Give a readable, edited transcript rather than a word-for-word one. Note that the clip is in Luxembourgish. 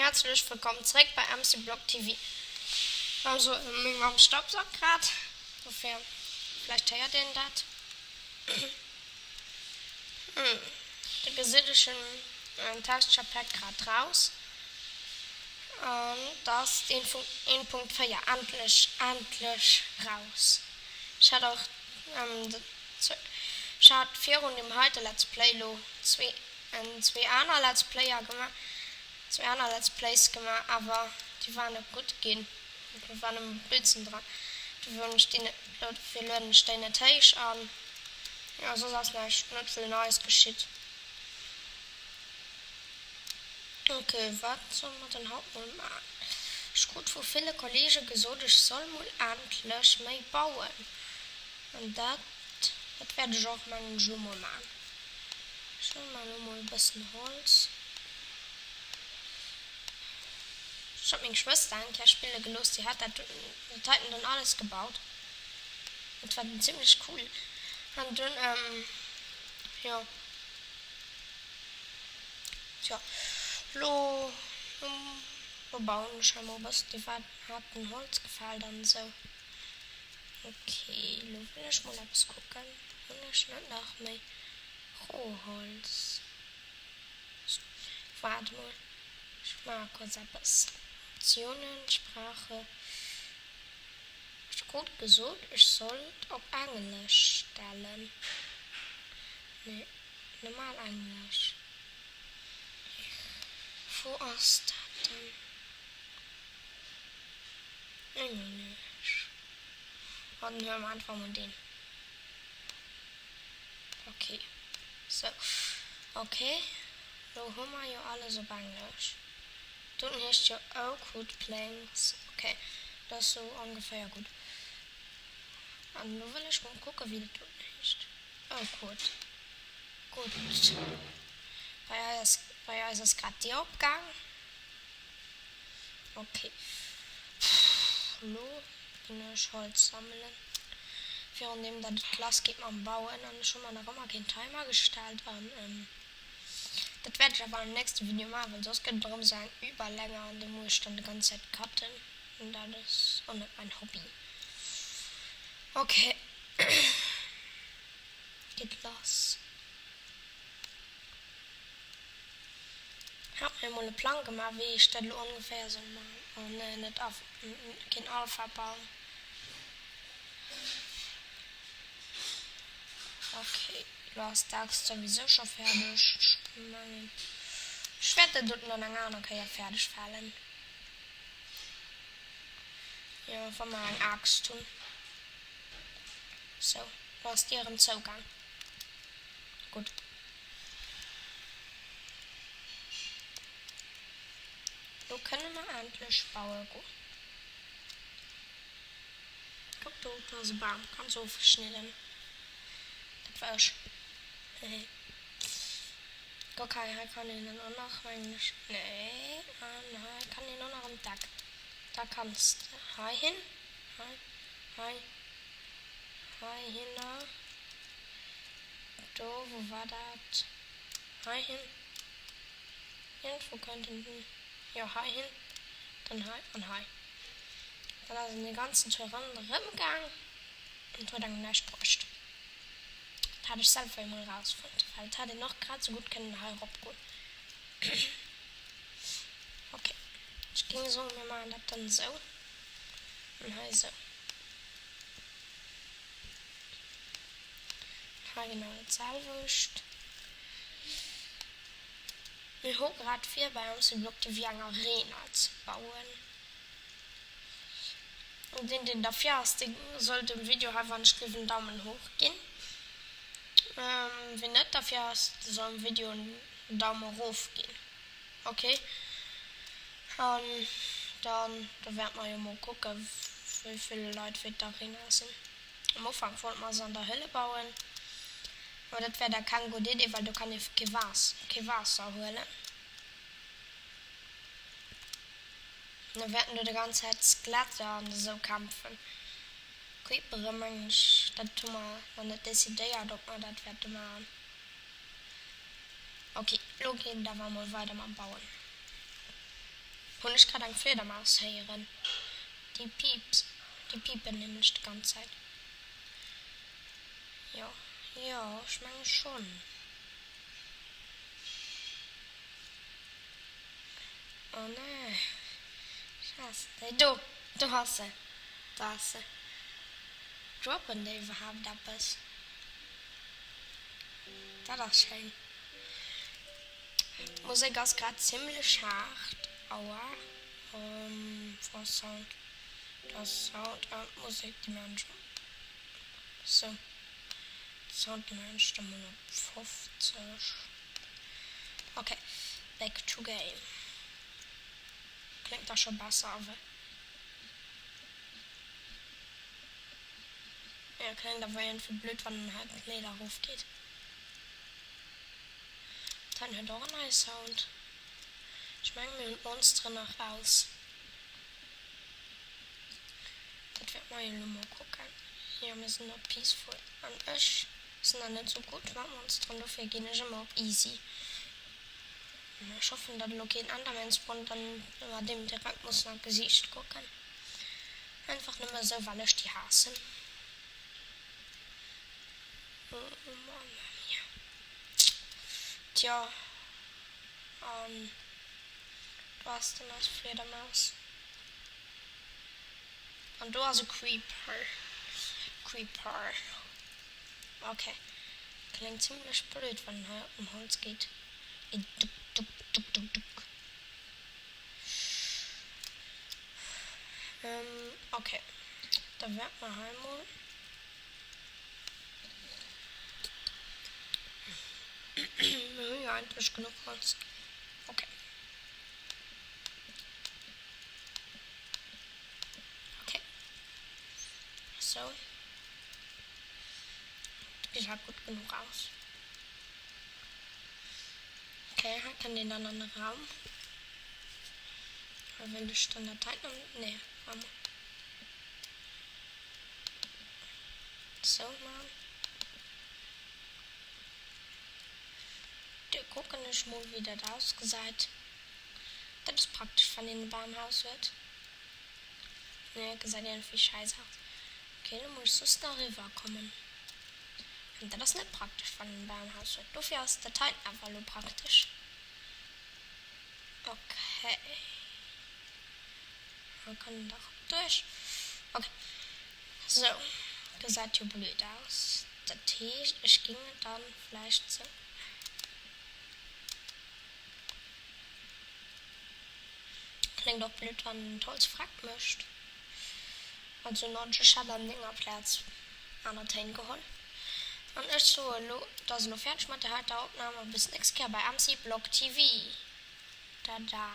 Häerzlech wëllkomm zréck bei MC Blog TV. Also meng Mamm staubsaugt grad, dofir vläicht héiert een dat. Do gesitt ech hunn en Texture Pack grad raus an et ass deen vun 1.4 endlech endlech raus. Ech hat och ech hat virun dem heite Let's Play lo zwee En zwee aner Let's Player gemaach, zwee aner Let's Plays gemaach, awer déi waren net gutt ginn. Do war nëmme Blödsinn dran. Dofir hunn ech déi net, dofir lueden ech déi net héich an. Jo, soss ass näischt, net vill Neies geschitt. Ok, wat solle mer denn haut mol maachen? Ech krut vu ville Kollege gesot, ech soll mol endlech méi bauen. An dat, dat wäert ech och, mengen ech, elo mol maachen. Ech huelen mer elo mol e bëssen Holz. Ech hat meng Schwëster eng Kéier spille gelooss, déi hat dat dat heiten dann alles gebaut. Dat war dann zimlech cool. An dunn, jo, tjo, lo, lo bauen ech hei mol e bëssen. Déi war, hat den Holz gefällt an esou. Ok, lo wëll ech mol eppes kucken. Hunn ech net nach méi Rohholz? Waart mol, ech maache kuerz eppes. Optionen, Sprache. Ech krut gesot, ech sollt op Englesch stellen. Nee, normal Englesch. Wou ass dat dann? Englesch. An dann huele mer einfach mol deen. Ok. Sou. Ok. Lo hu mer jo alles op Englesch. Doten heescht jo Oakwood Plains. Ok. Dat ass sou ongeféier gutt. An lo wëll ech mol kucke wéi dat doten heescht. Oakwood. Gutt. Bei eis, bei eis ass grad d'Dier opgaang. Ok, lo ginn ech Holz sammelen, virun deem dat et lass geet mam Bauen. An ech hu mer nach ëmmer keen Timer gestellt an dat wäert ech awer am nächste Video maachen, well soss gëtt et erëm esou eng Überlänge an do muss ech dann déi ganz Zäit cutten an dat ass och net mäin Hobby. Ok, geet lass. Hat mir emol e Plang gemaach wéi ech dat elo ongeféier soll man. Oh nee, net keen Alpha-Baum. Ok, elo ass d'Axt souwisou scho fäerdeg. Ech mengen ech wäert dat doten dann eng aner Kéier fäerdeg fällen. Jo, wa mer eng Axt hunn. Sou, elo ass d'Dier erëm zougaang. Gutt. Lo kënne mer endlech baue goen. Kuck, do ass e Bam, ganz ofgeschnidden. Dat war ech. Hehe. Kuck hei, hei kann een dann och nach, mengen ech, nee, an hei kann een och nach ëm d'Eck. Da kanns de heihin, hei, hei, heihinner. Do, wou war dat? Heihin? Iergendwou kënnt en hin. Jo, heihin, dann hei an hei. Dann ass en de ganzen Tour ronderëm gaang an huet engem näischt bruecht. Dat hat ech selwer emol erausfonnt, well et hätt een och grad esou gutt kënnen hei erop goen. Ok, ech géing soen, mir maachen dat dann esou an hei esou. Hei genau dat selwecht. Mir hu grad vir bei ons de Bloc de Vie eng Arena ze bauen. An deen deen derfir ass, dee soll dem Video hei wann ech léif en Daumen hoch ginn. Ween net derfir ass, dee soll dem Video en Daum erof ginn. Ok. An dann, do wäerte mer jo mol kucken, wéi vill Leit fir d'Arena sinn. Am Ufank wollte mer se an der Höhle bauen, awer dat wär da keng gutt Idee, well do kann ee kee Waasser huelen. Da wäerten do déi ganz Zäit Skeletter an esou kämpfen. Creepere mengen ech, dat hu mer nach net decidéiert, ob mer dat wäerte maachen. Ok, lo geet et awer emol weider mam Bauen. Hunn ech grad eng Fliedermaus héieren? Déi piips, déi piipen nämlech déi ganz Zäit. Jo, jo, ech menge schonn. Oh nee, ech haassen déi. Do, do ass se, do ass se. Droppen déi iwwerhaapt eppes? Dat ass schéin. D'Musek ass grad zimlech haart. Aua, for sound, do ass Sound an d'Musek déi maan ech sou, d'Sound déi maan ech da mol op 50. Ok, back to game. Kléngt da scho besser awer. Jo, kléngt awer iergendwéi blöd wann en hei d'Leeder erof geet. D'Hänn huet och en neie Sound. Ech mengen mir hunn d'Monsteren nach aus. Dat wäerte mer jo elo mol kucken. Jo mir sinn op Peaceful an ech sinn nach net sou gutt mat Monsteren, dofir ginn ech ëmmer op Easy. Ech hoffen datt elo keen Enderman spawnt an mer deem direkt mussen an d'Gesiicht kucken. Einfach nëmme sou well ech déi haassen. Oh Mamma mia. Tjo, an do ass dann eis Fliedermaus. An do ass e Creeper. Creeper. Ok. Kléngt zimlech blöd, wann en hei op den Holz geet. Duck, duck, duck, duck, duck. Ok. Da wäerte mer hei mol. Mir hunn jo eigentlech genuch Holz. Ok. Ok. Sou. Dat gesäit gutt genuch aus. Ok, hei kënnt een dann an de Raum. Hei wëll ech dann dat heiten. Nee, warte mol. Sou man. Do kucken ech mol wéi dat ausgesäit. Dat ass praktesch wann een e Bamhaus huet. Nee gesäit iergendwéi schäiss aus. Ok lo muss ech soss nach eriwwer kommen. An dat ass net praktesch wann een e Bamhaus huet. Dofir ass dat heiten awer elo praktesch. Ok. Hei kann een dach duerch. Ok. Sou, gesäit jo blöd aus. Dat heescht, ech ging et dann vläicht sou. Kléngt och blöd wann en d'Holz freck mécht. Also Nodge, ech hätt an denger Plaz aner Téin geholl. An ech soe lo, et ass elo fäerdeg mat der heiter Opnam a bis d'nächst Kéier bei MC Blog TV. Tada.